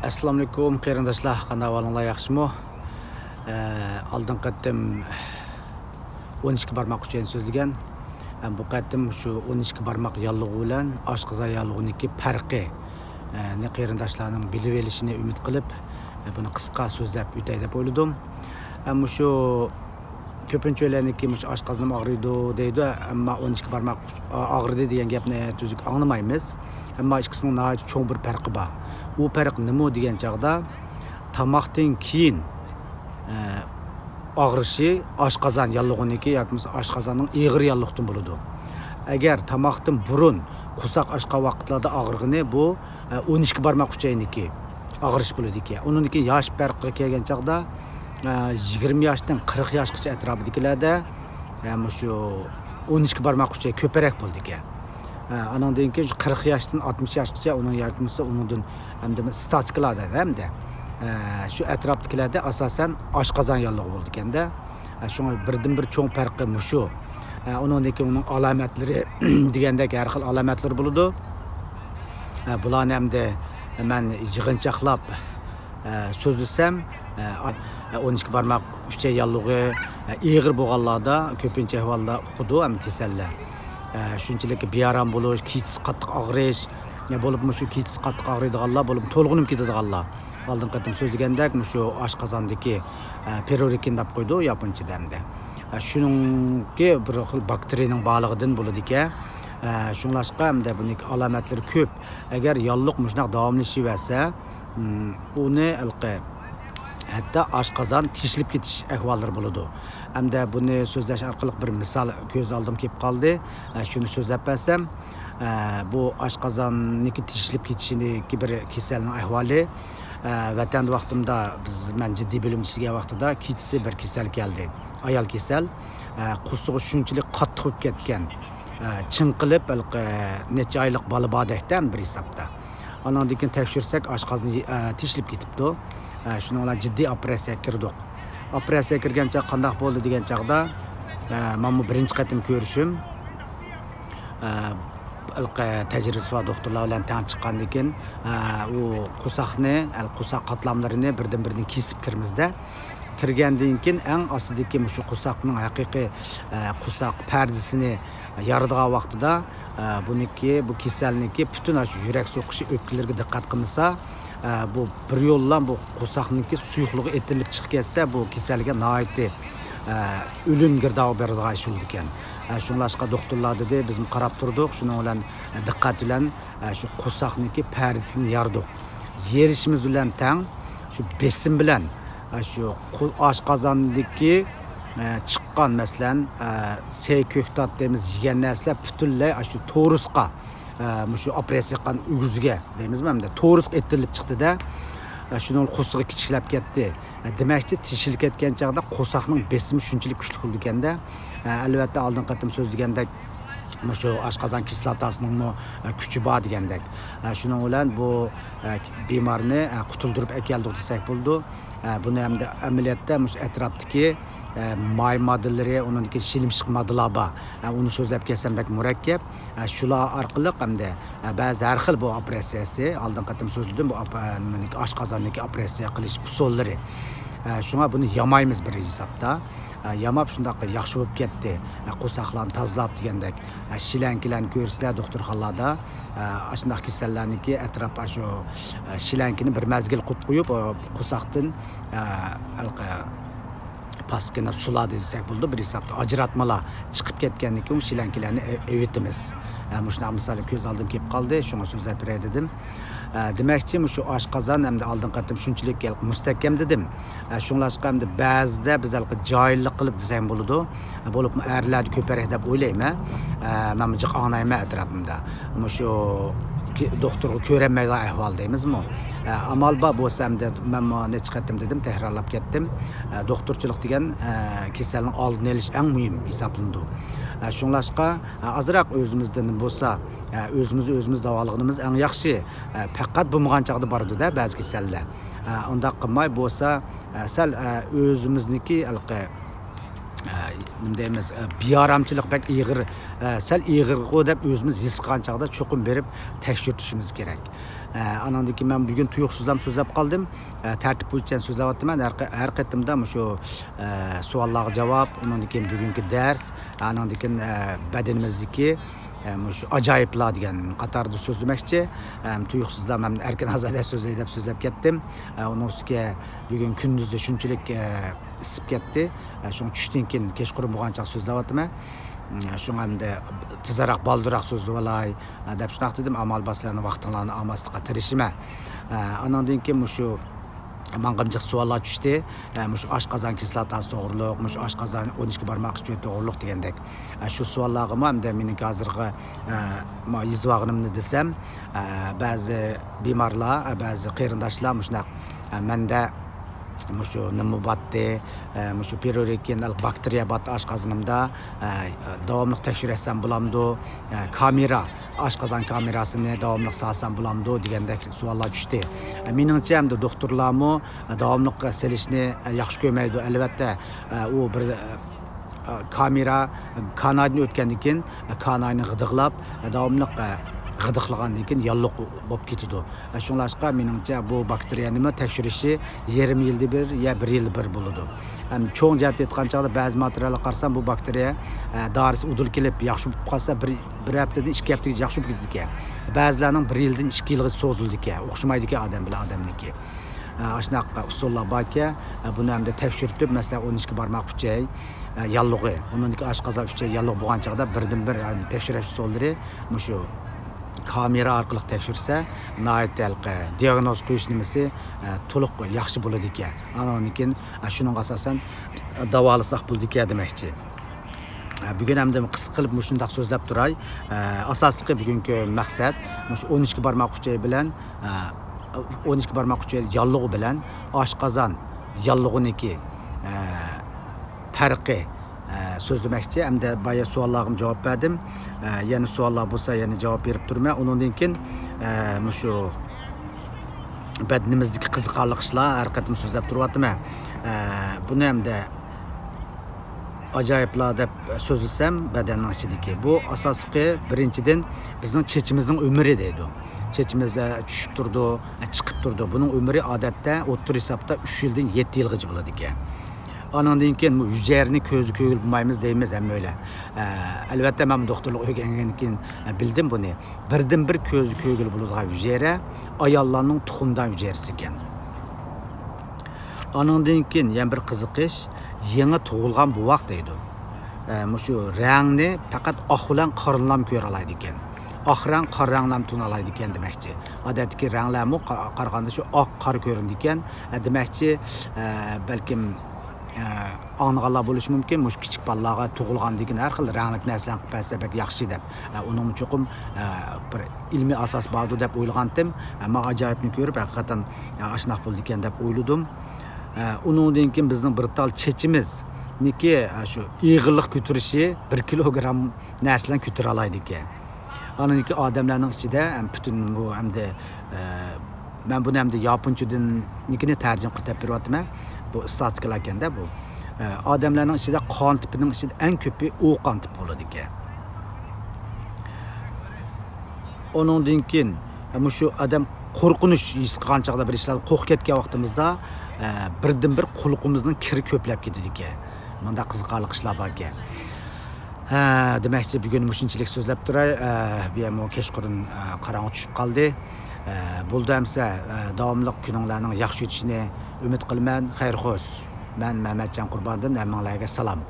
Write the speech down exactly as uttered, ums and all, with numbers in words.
ئەسسالامۇئەلەيكۇم قېرىنداشلار، قانداق ئەھۋالىڭلار، ياخشىمۇ؟ ئە، ئالدىنقى قېتىم ئون ئىككى بارماق ئۈچەينى سۆزلىگەن. ئە، بۇ قېتىم شۇ ئون ئىككى بارماق ياللۇغى بىلەن ئاشقازان ياللۇغىنىڭكى پەرقى، ئە، نى قېرىنداشلارنىڭ بىلىۋېلىشىنى ئۈمىد قىلىپ، ئە، بۇنى قىسقا سۆزلەپ ئۆتەي دەپ ئويلىدىم. ئە، مۇشۇ كۆپىنچىلەرنىڭكى مۇشۇ ئاشقازىنىم ئاغرىيدۇ دەيدۇ، ئەمما ئون ئىككى بارماق ئاغرىدى دېگەن گەپنى تۈزۈك ئاڭلىمايمىز. ئەمما ئىككىسىنىڭ ناھايىتى چوڭ بىر پەرقى بار. ئۇ پەرق نېمە دېگەن چاغدا، تاماقتىن كېيىن، ئە، ئاغرىشى ئاشقازان ياللۇغىنىڭكى ياكى بولمىسا ئاشقازاننىڭ ئېغىر ياللۇغىدىن بولىدۇ. ئەگەر تاماقتىن بۇرۇن قورساق ئاچقان ۋاقىتلاردا ئاغرىغىنى، بۇ ئە، ئون ئىككى بارماق ئۈچەينىكى ئاغرىش بولىدىكەن. ئۇنىڭدىن كېيىن ياش پەرقىگە كەلگەن چاغدا، ئە، يىگىرمە ياشتىن قىرىق ياشقىچە ئەتراپىدىكىلەردە، ئە، مۇشۇ ئون ئىككى بارماق ئۈچەي كۆپرەك بولىدىكەن. ئە، ئانىڭدىن كېيىن شۇ قىرىق ياشتىن ئاتمىش ياشقىچە، ئۇنىڭ ياكى بولمىسا ئۇنىڭدىن ھەمدە ستاتىكىلاردا ھەمدە، ئە، شۇ ئەتراپتىكىلەردە ئاساسەن ئاشقازان ياللۇغى بولىدىكەندە. ئە، شۇڭا بىردىنبىر چوڭ پەرقى مۇشۇ. ئە، ئۇنىڭدىن كېيىن ئۇنىڭ ئالامەتلىرى دېگەندەك ھەر خىل ئالامەتلىرى بولىدۇ. ئە، بۇلارنى ئەمدى مەن يىغىنچاقلاپ، ئە، سۆزلىسەم، ئە، ئون ئىككى بارماق ئۈچەي ياللۇغى، ئە، ئېغىر بولغانلاردا كۆپىنچە ئەھۋالدا ئۇقىدۇ ھەم كېسەللەر. ئە، شۇنچىلىك بىئارام بولۇش، كېچىسى قاتتىق ئاغرىش، يا بولۇپمۇ شۇ كېچىسى قاتتىق ئاغرىيدىغانلار، بولۇپمۇ تولغىنىپ كېتىدىغانلار. ئالدىنقى قېتىم سۆزلىگەندەك، مۇشۇ ئاشقازاندىكى، ئە، پېرورىكىن دەپ قويىدۇ ياپونچىدا ئەمدى. ئە، شۇنىڭكى بىر خىل باكتېرىيىنىڭ بارلىقىدىن بولىدىكەن. ئە، شۇڭلاشقا ئەمدى بۇنىڭكى ئالامەتلىرى كۆپ. ئەگەر ياللۇغ مۇشۇنداق داۋاملىشىۋەرسە، ئۇنى ھېلىقى ھەتتا ئاشقازان تېشىلىپ كېتىش ئەھۋاللىرى بولىدۇ. ھەمدە بۇنى سۆزلەش ئارقىلىق بىر مىسال كۆز ئالدىمغا كېلىپ قالدى. ئە، شۇنى سۆزلەپ بەرسەم، ئە، بۇ ئاشقازاننىڭكى تېشىلىپ كېتىشىنىڭكى بىر كېسەلنىڭ ئەھۋالى. ئە، ۋەتەندە ۋاقتىمدا بىز، مەن جىددىي بۆلۈمدە ئىشلىگەن ۋاقتىدا كېچىسى بىر كېسەل كەلدى. ئايال كېسەل. ئە، قورسىقى شۇنچىلىك قاتتىق بولۇپ كەتكەن. ئە، چىڭقىلىپ، ھېلىقى نەچچە ئايلىق بالا باردەكتە بىر ھېسابتا. ئانىڭدىن كېيىن تەكشۈرسەك، ئاشقازىنى، ئە، تېشىلىپ كېتىپتۇ. ئە، شۇنىڭ بىلەن جىددىي ئوپېراتسىيەگە كىردۇق. ئوپېراتسىيەگە كىرگەن چاغ قانداق بولدى دېگەن چاغدا، ئە، مانا بۇ بىرىنچى قېتىم كۆرۈشۈم. ئە، ھېلىقى تەجرىبىسى بار دوختۇرلار بىلەن تەڭ چىققاندىن كېيىن، ئە، ئۇ قورساقنى، ئە، قورساق قاتلاملىرىنى بىردىن-بىردىن كېسىپ كىرىمىزدە. كىرگەندىن كېيىن ئەڭ ئاستىدىكى مۇشۇ قورساقنىڭ ھەقىقىي، ئە، قورساق پەردىسىنى يارىدىغان ۋاقتىدا، ئە، بۇنىڭكى، بۇ كېسەلنىڭكى پۈتۈن ئاشۇ يۈرەك سوقۇشى، ئۆپكىلىرىگە دىققەت قىلمىسا، ئە، بۇ بىر يوللا بۇ قورساقنىڭكى سۇيۇقلۇقى ئېتىلىپ چىقىپ كەتسە، بۇ كېسەلگە ناھايىتى، ئە، ئۆلۈم گىردابىغا بېرىدىغان ئىش بولىدىكەن. ئە، شۇڭلاشقا دوختۇرلار دېدى، بىزمۇ قاراپ تۇردۇق، شۇنىڭ بىلەن، ئە، دىققەت بىلەن، ئە، شۇ قورساقنىڭكى پەردىسىنى يارىدۇق. يېرىشىمىز بىلەن تەڭ شۇ بېسىم بىلەن، ئە، شۇ قو-، ئاشقازاندىكى، ئە، چىققان، مەسىلەن، ئە، سەي، كۆكتات دەيمىز، يېگەن نەرسىلەر پۈتۈنلەي ئاشۇ تورۇسقا، ئە، مۇشۇ ئوپېراتسىيە قىلغان ئۆگزىگە دەيمىزمۇ، ئەمدى تورۇسقا ئېتىلىپ چىقتىدە، ئە، شۇنىڭ قورسىقى كىچىكلەپ كەتتى. ئە، دېمەكچى، تېشىلىپ كەتكەن چاغدا قورساقنىڭ بېسىمى شۇنچىلىك كۈچلۈك بولىدىكەندە. ئە، ئەلۋەتتە، ئالدىنقى قېتىم سۆزلىگەندەك، مۇشۇ ئاشقازان كىسلاتاسىنىڭمۇ، ئە، كۈچى بار دېگەندەك. ئە، شۇنىڭ بىلەن بۇ، ئە، بىمارنى، ئە، قۇتۇلدۇرۇپ ئەكەلدۇق دېسەك بولىدۇ. ئە، بۇنى ئەمدى ئەمەلىيەتتە مۇشۇ ئەتراپتىكى، ئە، ماي ماددىلىرى، ئۇنىڭدىكى شىلىمشىق ماددىلار بار. ئە، ئۇنى سۆزلەپ كەتسەم بەك مۇرەككەپ. ئە، شۇلار ئارقىلىق ئەمدى، ئە، بەزى ھەر خىل بۇ ئوپېراتسىيەسى، ئالدىنقى قېتىم سۆزلىدىم، بۇ ئاپ-، ئە، نېمىنىڭكى ئاشقازاننىڭكى ئوپېراتسىيە قىلىش ئۇسۇللىرى. ئە، شۇڭا بۇنى يامايمىز بىر ھېسابتا. ئە، ياماپ شۇنداق ياخشى بولۇپ كەتتى. ئە، قورساقلارنى تازىلاپ دېگەندەك. ئە، شىلەنكىلەرنى كۆرسىلەر دوختۇرخانىلاردا. ئە، ئاشۇنداق كېسەللەرنىڭكى ئەتراپ ئاشۇ، ئە، شىلەنكىنى بىر مەزگىل قۇت قويۇپ، ئە، قورساقتىن، ئە، ھېلىقى پاسكىنا سۇلار دېسەك بولىدۇ، بىر ھېسابتا ئاجراتمىلار چىقىپ كەتكەندىن كېيىن شىلەنكىلەرنى ئە-، ئېۋىتىمىز. ئە، مۇشۇنداق مىسال كۆز ئالدىم كېلىپ قالدى، شۇڭا سۆزلەپ بېرەي دېدىم. ئە، دېمەكچى، مۇشۇ ئاشقازان ئەمدى ئالدىنقى قېتىم شۇنچىلىك مۇستەھكەم دېدىم. ئە، شۇڭلاشقا ئەمدى بەزىدە بىز ھېلىقى جاھىللىق قىلىپ دېسەم بولىدۇ. ئە، بولۇپمۇ ئەرلەردە كۆپرەك دەپ ئويلايمەن. ئە، مەنمۇ جىق ئاڭلايمەن ئەتراپىمدا. مۇشۇ كى-، دوختۇرغا كۆرۈنمەيدىغان ئەھۋال دەيمىزمۇ؟ ئە، ئامال بار بولسا ئەمدى مەنمۇ نەچچە قېتىم دېدىم، تەكرارلاپ كەتتىم. ئە، دوختۇرچىلىق دېگەن، ئە، كېسەلنىڭ ئالدىنى ئېلىش ئەڭ مۇھىم ھېسابلىنىدۇ. ئە، شۇڭلاشقا، ئە، ئازراق ئۆزىمىزدىن بولسا، ئە، ئۆزىمىز ئۆزىمىز داۋالىغىنىمىز ئەڭ ياخشى. ئە، پەقەت بولمىغان چاغدا بارىدۇ-دە بەزى كېسەللەر. ئە، ئۇنداق قىلماي بولسا، ئە، سەل، ئە، ئۆزىمىزنىڭكى ھېلىقى، ئە، نېمە دەيمىز، ئە، بىئارامچىلىق بەك ئېغىر، ئە، سەل ئېغىرغۇ دەپ ئۆزىمىز ھېس قىلغان چاغدا چوقۇم بېرىپ تەكشۈرتۈشىمىز كېرەك. ئانىڭدىن كېيىن مەن بۈگۈن تۇيۇقسىزلا سۆزلەپ قالدىم. تەرتىپ بويىچە سۆزلەۋاتىمەن. ھەر قېتىمدا مۇشۇ سوئاللارغا جاۋاب، ئۇنىڭدىن كېيىن بۈگۈنكى دەرس، ئانىڭدىن كېيىن بەدىنىمىزدىكى مۇشۇ ئاجايىپلار دېگەن قاتاردا سۆزلىمەكچى. تۇيۇقسىزلا مەن ئەركىن ئازادە سۆزلەي دەپ سۆزلەپ كەتتىم. ئۇنىڭ ئۈستىگە بۈگۈن كۈندۈزدە شۇنچىلىك ئىسسىپ كەتتى. شۇڭا چۈشتىن كېيىن كەچقۇرۇن بولغانچە سۆزلەۋاتىمەن. شۇڭا ئەمدى تېزراق، بالدۇرراق سۆزلىۋالاي دەپ شۇنداق دېدىم. ئامال بار سىلەرنىڭ ۋاقتىڭلارنى ئالماسلىققا تىرىشىمەن. ئانىڭدىن كېيىن مۇشۇ ماڭغىمجىق سوئاللار چۈشتى. مۇشۇ ئاشقازان كىسلاتاسى توغرۇلۇق، مۇشۇ ئاشقازان ئون ئىككى بارماق ئۈچى توغرۇلۇق دېگەندەك. شۇ سوئاللارغىمۇ ئەمدى مېنىڭكى ھازىرقى يېزىۋالغىنىمنى دېسەم، بەزى بىمارلار، بەزى قېرىنداشلار مۇشۇنداق، مەندە مۇشۇ نېمە باتتى، مۇشۇ پىرورىكىن باكتېرىيە باتتى ئاشقازىنىمدا، داۋاملىق تەكشۈرەتسەم بولامدۇ، كامېرا، ئاشقازان كامېراسىنى داۋاملىق سالسام بولامدۇ دېگەندەك سوئاللار چۈشتى. مېنىڭچە ئەمدى دوختۇرلارمۇ داۋاملىق سېلىشنى ياخشى كۆرمەيدۇ. ئەلۋەتتە، ئۇ بىر كامېرا كانايدىن ئۆتكەندىن كېيىن، كاناينى غىدىقلاپ، داۋاملىق غىدىقلىغاندىن كېيىن ياللۇغ بولۇپ كېتىدۇ. شۇڭلاشقا مېنىڭچە بۇ باكتېرىيەنىمۇ تەكشۈرۈشى يېرىم يىلدا بىر يا بىر يىلدا بىر بولىدۇ. ھەم چوڭ جەھەتتە ئېيتقان چاغدا بەزى ماتېرىياللارغا قارىسام، بۇ باكتېرىيە، ئە، دارىسى ئۇدۇل كېلىپ ياخشى بولۇپ قالسا، بىر، بىر ھەپتىدىن ئىككى ھەپتىگىچە ياخشى بولۇپ كېتىدىكەن. بەزىلەرنىڭ بىر يىلدىن ئىككى يىلغىچە سوزۇلىدىكەن. ئوخشىمايدىكەن ئادەم بىلەن ئادەمنىڭكى. ئە، ئاشۇنداق ئۇسۇللار باركەن. ئە، بۇنى ئەمدى تەكشۈرتۈپ، مەسىلەن، ئون ئىككى بارماق ئۈچەي، ئە، ياللۇغى، ئۇنىڭدىكى ئاشقازان ئۈچەي ياللۇغى بولغان چاغدا بىردىنبىر، ئە، تەكشۈرۈش ئۇسۇللىرى مۇشۇ كامېرا ئارقىلىق تەكشۈرسە، ناھايىتى ھېلىقى دىئاگنوز قويۇش نېمىسى، ئە، تولۇق ياخشى بولىدىكەن. ئانىڭدىن كېيىن، ئە، شۇنىڭغا ئاساسەن، ئە، داۋالىساق بولىدىكەن دېمەكچى. ئە، بۈگۈن ئەمدى قىسقا قىلىپ مۇشۇنداق سۆزلەپ تۇراي. ئە، ئاساسلىقى بۈگۈنكى مەقسەت مۇشۇ ئون ئىككى بارماق ئۈچەي بىلەن، ئە، ئون ئىككى بارماق ئۈچەي ياللۇغى بىلەن ئاشقازان ياللۇغىنىڭكى، ئە، پەرقى، ئە، سۆزلىمەكچى. ئەمدى بايا سوئاللارغىمۇ جاۋاب بەردىم. ئە، يەنە سوئاللار بولسا يەنە جاۋاب بېرىپ تۇرىمەن. ئۇنىڭدىن كېيىن، ئە، مۇشۇ بەدىنىمىزدىكى قىزىقارلىق ئىشلار ھەر قېتىم سۆزلەپ تۇرۇۋاتىمەن. ئە، بۇنى ئەمدى ئاجايىپلار دەپ سۆزلىسەم، بەدەننىڭ ئىچىدىكى. بۇ ئاساسلىقى بىرىنچىدىن بىزنىڭ چېچىمىزنىڭ ئۆمرى دەيدۇ. چېچىمىز، ئە، چۈشۈپ تۇرىدۇ، ئە، چىقىپ تۇرىدۇ. بۇنىڭ ئۆمرى ئادەتتە ئوتتۇرا ھېسابتا ئۈچ يىلدىن يەتتە يىلغىچە بولىدىكەن. ئانىڭدىن كېيىن بۇ ھۈجەيرىنى كۆزگە كۆرگىلى بولمايمىز دەيمىز ھەممەيلەن. ئە، ئەلۋەتتە، مەن دوختۇرلۇق ئۆگەنگەندىن كېيىن، ئە، بىلدىم بۇنى. بىردىنبىر كۆزگە كۆرگىلى بولىدىغان ھۈجەيرە ئاياللارنىڭ تۇخۇمدان ھۈجەيرىسى ئىكەن. ئانىڭدىن كېيىن يەنە بىر قىزىقىش، يېڭى تۇغۇلغان بوۋاق دەيدۇ. ئە، مۇشۇ رەڭنى پەقەت ئاق بىلەن قارىنىلا كۆرەلەيدىكەن. ئاق رەڭ، قارا رەڭلەرنى تونۇيالايدىكەن دېمەكچى. ئادەتتىكى رەڭلەرمۇ قا-، قارىغاندا شۇ ئاق، قارا كۆرۈنىدىكەن. ئە، دېمەكچى، ئە، بەلكىم، ئە، ئاڭلىغانلار بولۇشى مۇمكىن، مۇشۇ كىچىك بالىلارغا تۇغۇلغاندىن كېيىن ھەر خىل رەڭلىك نەرسىلەرنى قىلىپ بەرسە بەك ياخشى دەپ. ئە، ئۇنىڭمۇ چوقۇم، ئە، بىر ئىلمىي ئاساس باردۇ دەپ ئويلىغانتىم. ئەمما ئاجايىپنى كۆرۈپ، ھەقىقەتەن، ئە، ئاشۇنداق بولىدىكەن دەپ ئويلىدىم. ئە، ئۇنىڭدىن كېيىن بىزنىڭ بىر تال چېچىمىزنىڭكى، ئە، شۇ ئېغىرلىق كۆتۈرۈشى بىر كىلوگرام نەرسىلەرنى كۆتۈرەلەيدىكەن. ئانىڭدىكى ئادەملەرنىڭ ئىچىدە، ئەم، پۈتۈن بۇ ئەمدى، ئە، مەن بۇنى ئەمدى ياپونچىدىنكىنى تەرجىمە قىلىپ دەپ بېرىۋاتىمەن. بۇ ئىستاتىستىكىلار ئىكەندە بۇ. ئە، ئادەملەرنىڭ ئىچىدە قان تىپىنىڭ ئىچىدە ئەڭ كۆپى ئو قان تىپى بولىدىكەن. ئۇنىڭدىن كېيىن، ئە، مۇشۇ ئادەم قورقۇنچ ھېس قىلغان چاغدا، بىر ئىشلاردا قورقۇپ كەتكەن ۋاقتىمىزدا، ئە، بىردىنبىر قۇلىقىمىزنىڭ كىرى كۆپلەپ كېتىدىكەن. مۇنداق قىزىقارلىق ئىشلار باركەن. ھە، دېمەكچى، بۈگۈن مۇشۇنچىلىك سۆزلەپ تۇراي. ئە، بۇ يەرمۇ كەچقۇرۇن، ئە، قاراڭغۇ چۈشۈپ قالدى. ئە، بولدى ئەمسە، ئە، داۋاملىق كۈنۈڭلارنىڭ ياخشى ئۆتۈشىنى ئۈمىد قىلىمەن. خەير خوش. مەن مەمەتجان قۇرباندىن، ھەممىڭلارغا سالام.